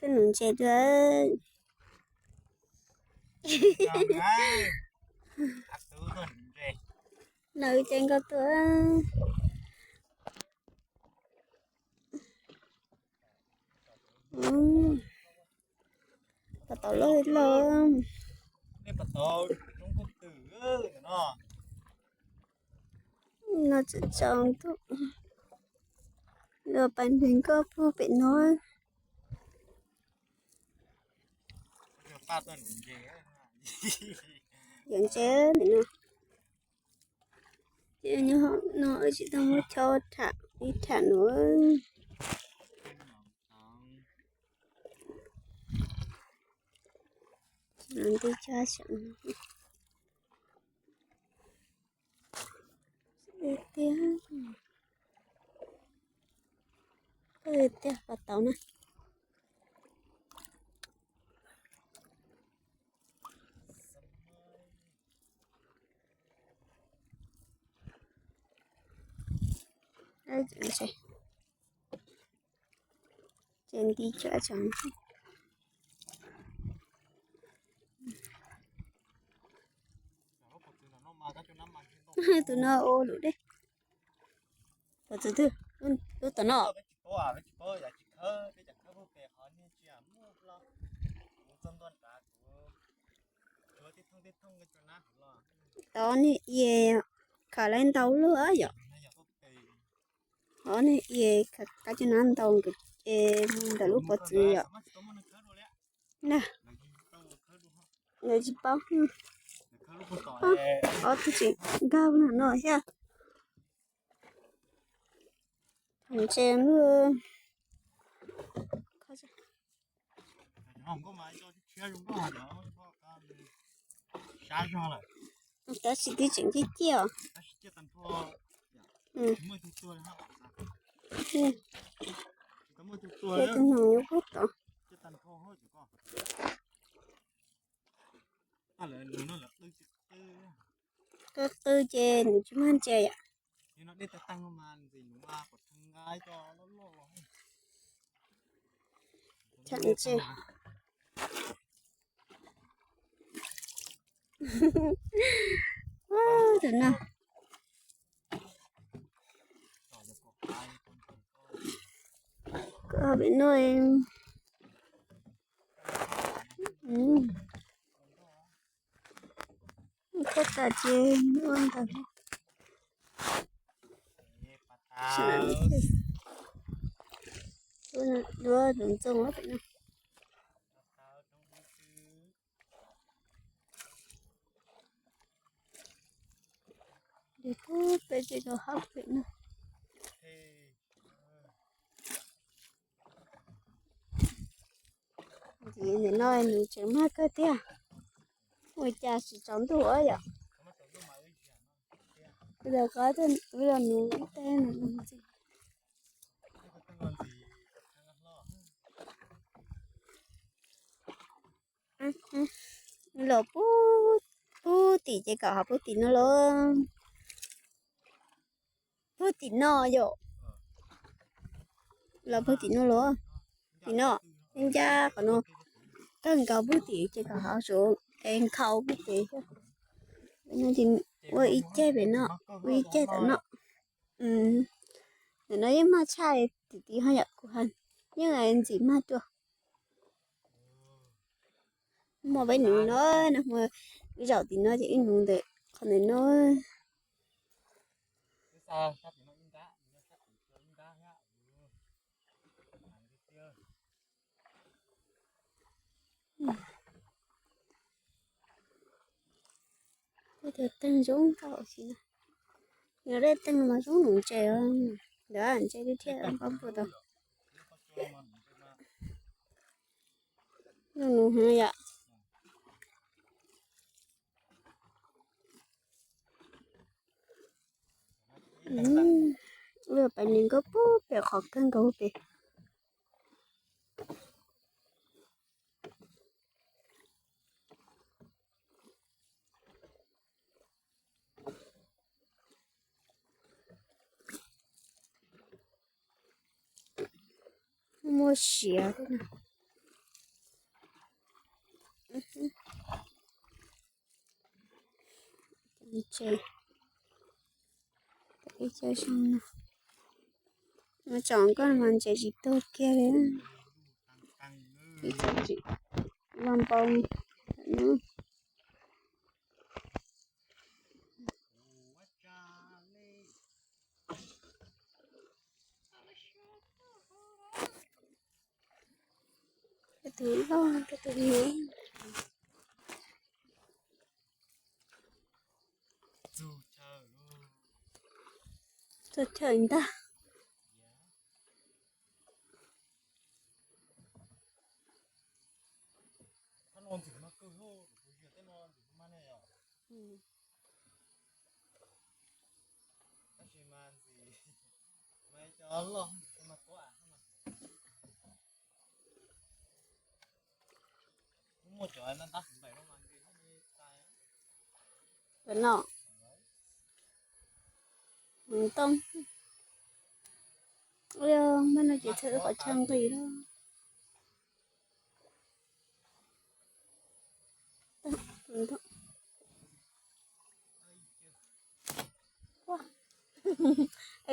Nws ntse dua. Nws ces nkauj tuaj. Pov tau loj loj. No tseem tsaus ntuj, luag pais nrhiav nkauj puag pem no. Yog ntse nim no, ces nyob no wb tsis tau muab chob tham ib tham no. Nti cab seem tiag, tiag pov tau na. Ces nti cab seem tus no ua lus dej. Pov txwv twg? Lub tom no. Tod niag es khaws lawv ntau luaj yom. Tod niag es kab cov nab ntau nkawd es mus ntawm lub pov txwv yom. Na, lawv tsis paub. Ob tug tseem nkag no thiab. Thaum ntse lub tab sis twb tseem ciaj ciaj os. Tus no yuav kub tod. Qw qw ces nws tsis mag ntse yom. Thaum ntse. Tus no. Koj pem no. Koj tas ces ua ntawd. Duab tus ntxoog pem no. Peb ces rau hauv pem no. Ntxim ntawm no nws tseem mag kawg tiag. Ua cas tsis tsaus ntuj yom. Ntawm qab wb los nuv ib teg no ntxim. Los pub, pub tim ces kom hov pub tim no los. Pub tim no yom. Los pub tim no los. Tim no, ncaj qhov no. Kawg nkaus pub tim ces kom hov su es nkhaus pub tim. Ua ib ceg pem no, ua ib ceg tom no. Ntawm no yeej mag tshaj tim tim ho yom, kuv hais yeej ntxim mag dua. Muaj peb nuv no, no muaj ib zaum tim no ces ib nuv ntawm qhov ntawm no. Tej teeg zoo nkauj xwb na. Yog tej teeg mas zoo num ntses, ntawd ntses thiab thiab npab npua tau. Zoo num heev yom. Wb pais nws nkauj pub pem qhov kawg nkaus pem. Muaj siav thiab na. Ntses, ib co zoo no, no tsom nkoj mas ntses tsis tuag kiag li. Ib co tsis, vaj npau no. Tus loj, tus me. Txog chaw ntag. Cov no, mus tau. Ua mas no ces txhawb qhov chaw nqis lawm.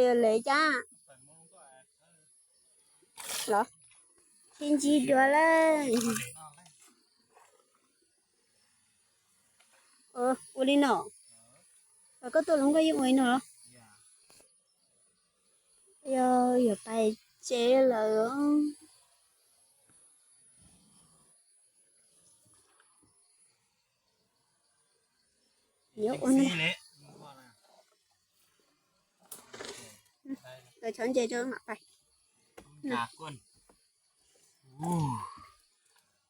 Yog lev cas los tsis ntsis dua lawm. Ua li no, koj tuaj los koj yeej ua li no los? Yog yuav pais tsev lawm. Nyob ua no. Tawm tsho ntses rau mam pais.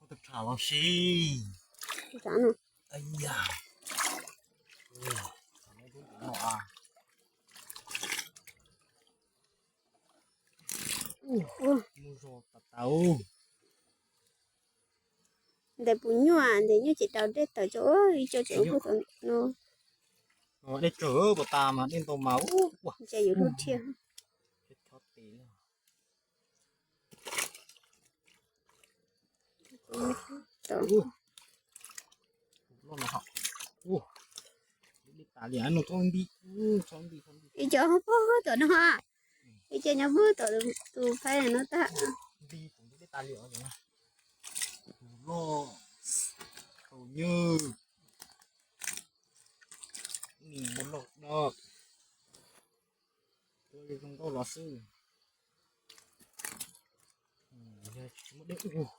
Tus tham los si. Tus tham no. Mus zog tas tas. Ntes puas nyuaj, ntes nyuaj ces rau dej tawm tso, ib co tseem ua no. Dej tsawg puas tas mas dej ntau mas ua. Ntshe yuav lub thiab. Ib co nyob puag tom no, ib co nyob puag tom tus faib no tag. Tus loj, tus nyuj, tus loj no, tus zoo nkauj los xwb. Tsis muaj dej ua.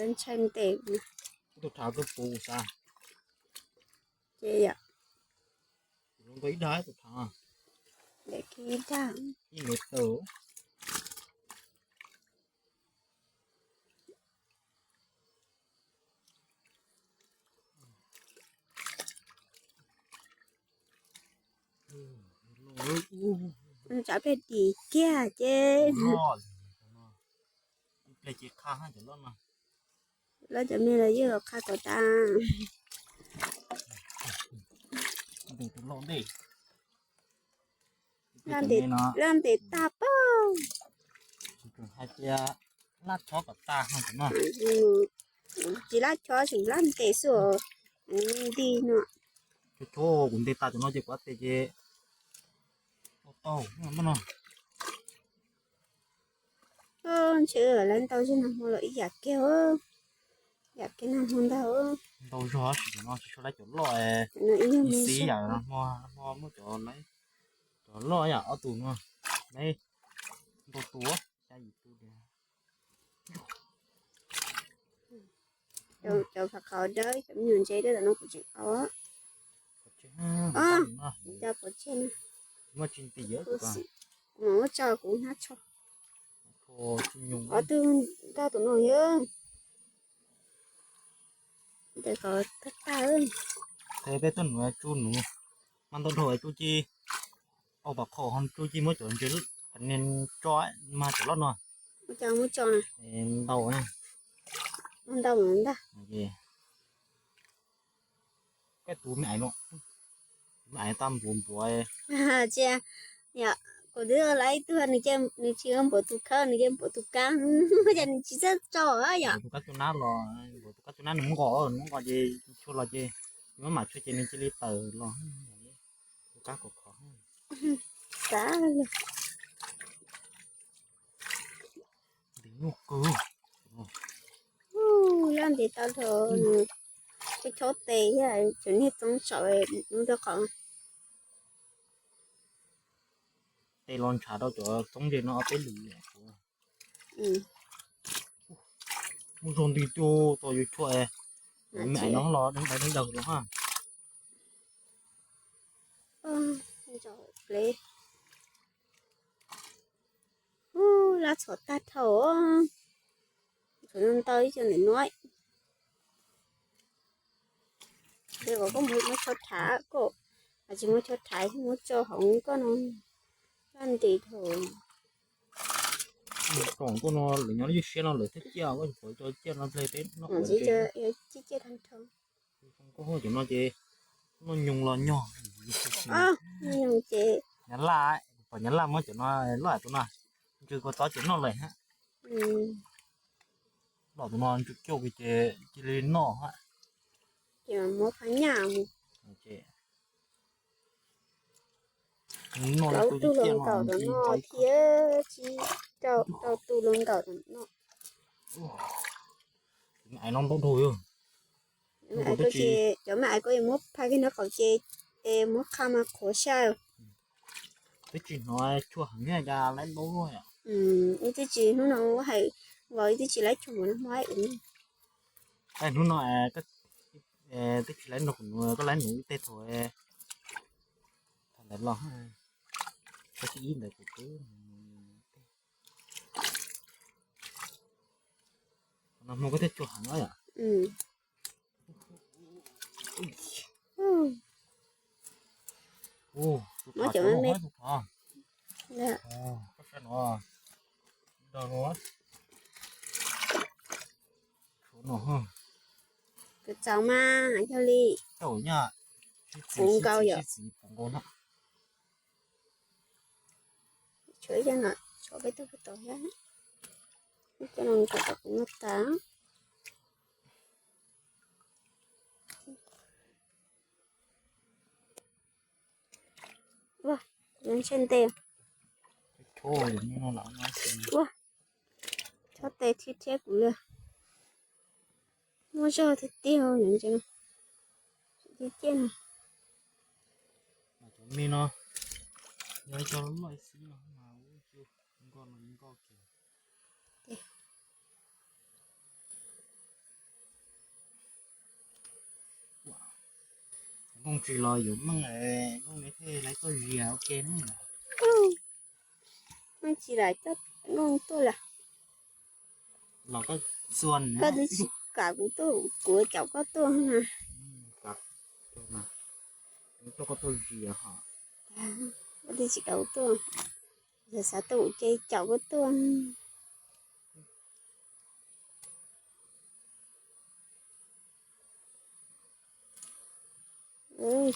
Ntshai ntes. Tus tham koj puv xav. Ces yom. Tus zoo nkauj ib dag tus tham. Ib dag. Ib mev tawm. Tsav peg dim kiag ces. Lawv cov me los yeej los qha kom tas. Laj ntes tag pab. Hais tias laj chob kom tas no. Tsis laj chob, tseem laj ntes xwb os. Nti no. Chob chob kuv ntes tas cov no ces kuv tes ces tau no. Ntshe lawv ntau zog nag hmo los ib yam kiag, yam kiag nag hmo ntag. Ntau zog tab sis cov no tsis tshua laib cov loj, ib xib yam nag hmo, nag hmo muab cov, cov loj yam ob tug no, ntau tus, xya yim tus. Cov qhov dawb, cov me nyuam ntse dawb no kuv tseem qau. Cov pov tseg na. Kuv mam muab tso kuv hnab tsho. Ob tug ntag tus no yog. Ntawm ko tag tag. Peb tuaj nuv tsuj nuv, mas ntau dhau tsuj ci, au pas khom ho tsuj ci muab cov ntses niag tso mas cov loj no. Muab tso, muab tso. Ntau, ntau ntag. Koj tus me aiv no, tus me aiv tag npuav npuav. Tsia, yog Kuv twb lawv ib tug nws ces nws tsis npaum tus khawb, nws ces npaum tus kab, ces nws tsis txawj tso yom. Tus kab cua nab los, tus kab cua nab nws muab nqos, nws muab nqos ces tshua los ces nws muab mam tshua ces nws cia li tawm los. Tus kab khov khov. Xav. Ntim nyuj kawg. Loj nti tau dhau nws, chob chob tes thiab tseem niag txoov saum lub rau qhov. Tes los ntshav rau cov txoov ze no ob peb lwm. Muaj zog nti tuaj tos yus tshuaj, me ais no los deev dawg los ha. Lab txhom tag dhau, txhom ntau ib co ntawm no. Ces kom koj mus muab tsho rhav koj, tsis muab tsho rhav muab tso hauv koj no, laj nti dhau. Tsoom koj no lawv nyob lub siab no lawv thiaj ciaj, koj tsis pom cov ciaj no ple peb noj qhov ciaj ciaj tag nrho. Koj hu cov no ces noj nyoos los nyog. Nyoos ces nyab laj, pom nyab laj muab cov no loj tus no, ntsw kua txob ces noj lawm hab. Loj tus no ntsw kiag ces cia li noj hab. Ces muab phab nyaj mus. Rau tus hluas nkauj tom no thiab tsis rau, rau tus hluas nkauj tom no. Ais no ntau dhau. Cov me ais ko muab phais kiag nraub qaum ces muab qha mas qhuav saj. Twb tsis hnov tshuaj heev cas laib ntau luaj yom. Ib twb tsis hnub no hais, ib twb tsis laib tshuaj mus no hmo. Hnub no twb tsis laib nrog kuv, koj laib nuv ib teg thaum, thaum ntawd los, koj ib ntawd kuv twb no hmo koj thiaj tshuaj heev yom. Muab cov me me. Kws txaus mas yog li puv nkaus yom. Tshuav ib co no, tshuav peb tug puag tom thiab. Ib co no kom kuv noj tas. Ua, ntshe ntev. Ua, chob tes thiab thiab kuv li. Muaj zog tiag tiag, tiag tiag no. Cov me no yog ib co loj xwb no mas ua nkauj no nkauj kiag. Nkooj tsis los yuav meej, nkooj ne thiaj laib koj zias ua ke ne. Meej tsis laib koj nkooj tuaj lawm. Los koj txua, koj twb tsis kam kuv tuaj, kuv caum koj tuaj na. Tuaj koj tuaj zias hos. Koj twb tsis kam kuv tuaj, yog xav tuaj ces caum koj tuaj.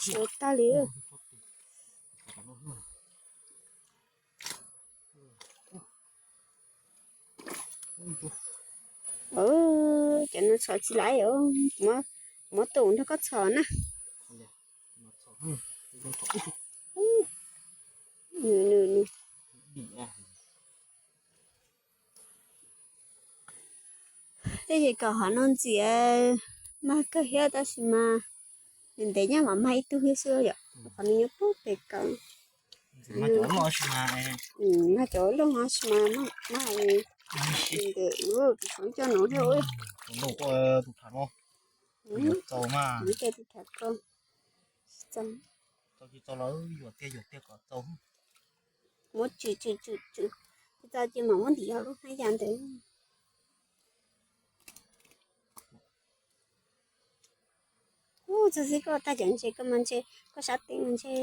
Siav tag li. Cov no txhom tsis laib, muab tus nrog koj txhom na. Tej ces kom hov no ntxiv mag kawg thiab tab sis mas ntev ntev nyob mas mag ib tug thiab xwb yom, qhov no nyob pem kawg. Mag cov loj sis mas mag ntev, kuv cov no thiab. Tus tham no, tus tham ko, tsis txaus los yuam tiag yuam tiag kom txaus. Muab tswm tswm tswm tswm, tsis txaus ces mam muab ntim yog lub hab ya ntawd. Ub, txog xwb koj tag cov ntshe koj mas ntshe koj sab tes mas ntshe.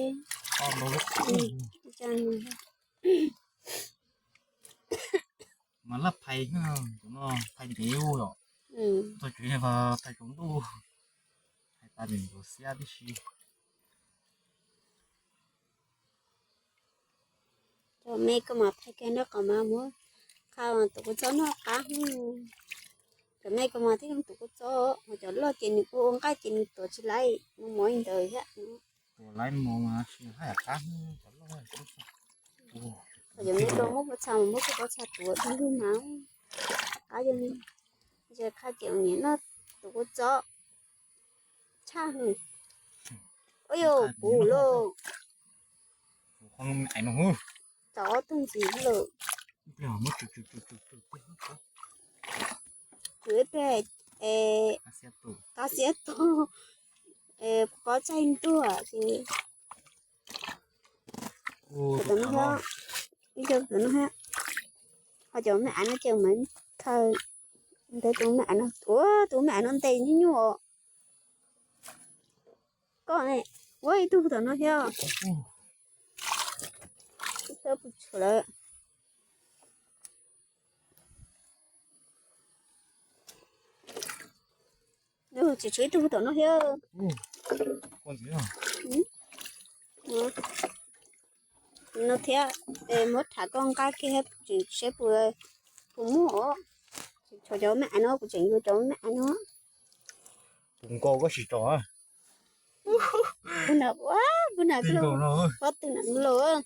Mas laj phais, cov no phais ntev yom. Txog tsev phais tsaus ntuj, phais tas nws xiab tib si. Cov me koj mas phais kiag nraub qaum mas muab qha tus kua txob noj qab. Cov me koj mas thiaj tus kua txob, ho cov loj ces nws ua ua nqaij ces nws tuav tsis laiv, mos mos li ntawd thiab. Tuav laiv mos mas sim haj yam qab cov loj. Cov me koj muab pob txha mas muab koj pob txha tuav dub dub mas qab yog li. Ces qha ces niam noj tus kua txob tshaj li. Ua yog puv lauj. Tau ob tug ntxiv lawm. Tsum ib pliag qab xiab tug, pob tsaig ntuag ces ib co tus no thiab, ho cov me av no ces mas khaws ntawd tus me av no, ua tus me av no ntes nyuaj nyuaj os. Koj ne, ua ib tug tom no thiab. Tsis tshuav ib tug tom no thiab. No thiab, muab rhav koj nqaij kiag tseem seb puas, puas muaj os. Tshuav cov me av no kuv tseem yuav cov me av no. Tus nkaus koj sim tso. Kuv na, kuv na, pob tw na lauj.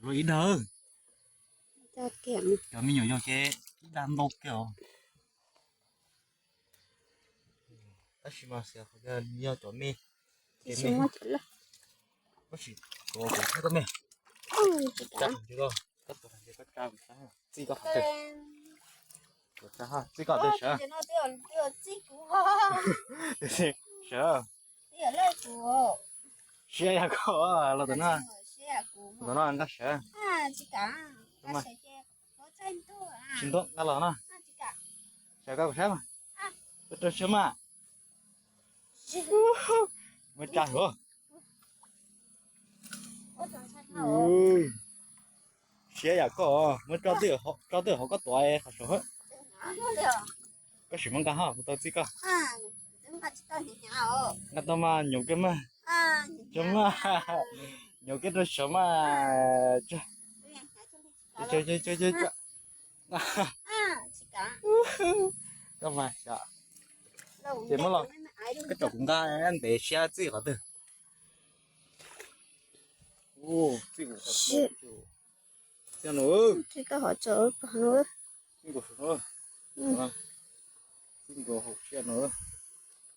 Ua ib dag. Cov me nyuam yog ces ib dag ntau kiag os. Tab sis mas xav yog cov me, ces me, tab sis kuv thiab koj me, tsis txij koj, txij koj tawm sawv, sawv, siab yam koj los tom no, tom no nqa sawv, tsis ntuav nqa los no, sawv koj kuv sab mas, koj rau siab mas, muab tsa hauv. Siab yam koj, muab tso twj hauv koj tuav qhov saud. Koj sim muab nqa hab kuv tau txij koj. Nqa tau mas nyuam kawg mas. Tso mas, nyuam kawg rau saud mas. Koj mas xyov, ces muab los, koj tsom kuv nqa ntev siab txij qhov twg.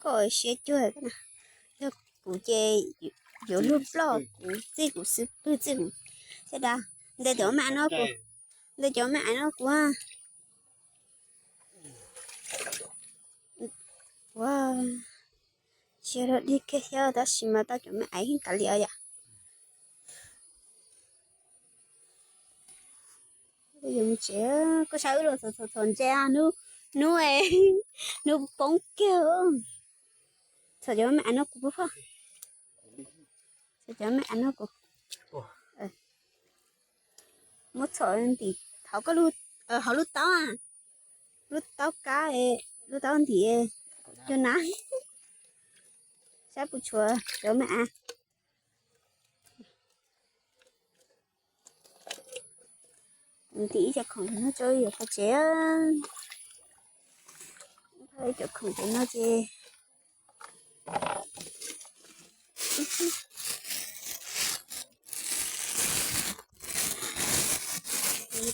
Koj siab cuag, yog kuv ces yuav lub ploj kuv txij kuv xwb pwg txij kuv thiab da. Ntawm cov me av no kuv, ntawm cov me av no kuv ua siab dog dig kiag thiab tab sis mas tau cov me av heev tas li os yom. Koj saib wb los txhom txhom ntses, hnub, hnub poob kiag. Txhom cov me av no kuv, txhom cov me av no kuv. Muab txhom ntim hauv koj, hauv lub taub, lub taub kab, lub taub ntim, cua na, saib puas tshuav cov me av. Ntim ib co khoom no rau yuav qhov tsev, ib co khoom tsev no ces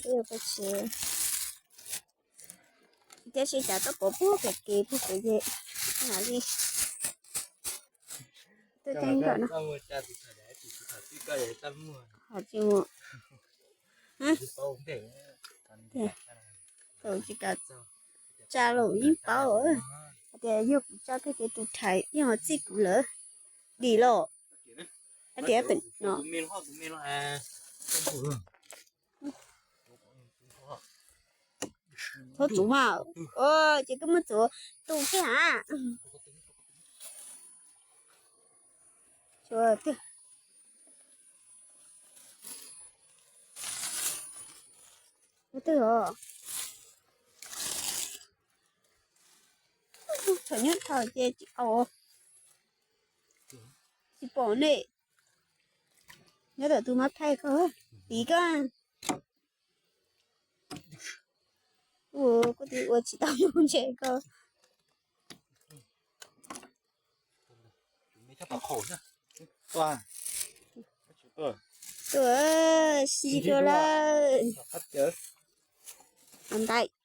yuav qhov tsev. Tiam sis cas tuaj pov puag pem kev puag pem ces mam li tuaj caij nkaum no. Ho tsis mus, tsis kam tsa los yeej paub hais tias yog kuv tsa kiag ces tus thaiv yeej ho txij kuv lawm. Dim los hais tias pem no. Txhob txuv mas, ces koj muab txuv tu thiab hab. Ua twg os? Thaum nyob thaum ces tsis au, tsis pom ne. Nyob tom tus mab phaij ko, tiv ko. Ua, kuv twb ua tsis tau mus ntshe ko. Tuaj, si rau lawm. Ntaiv.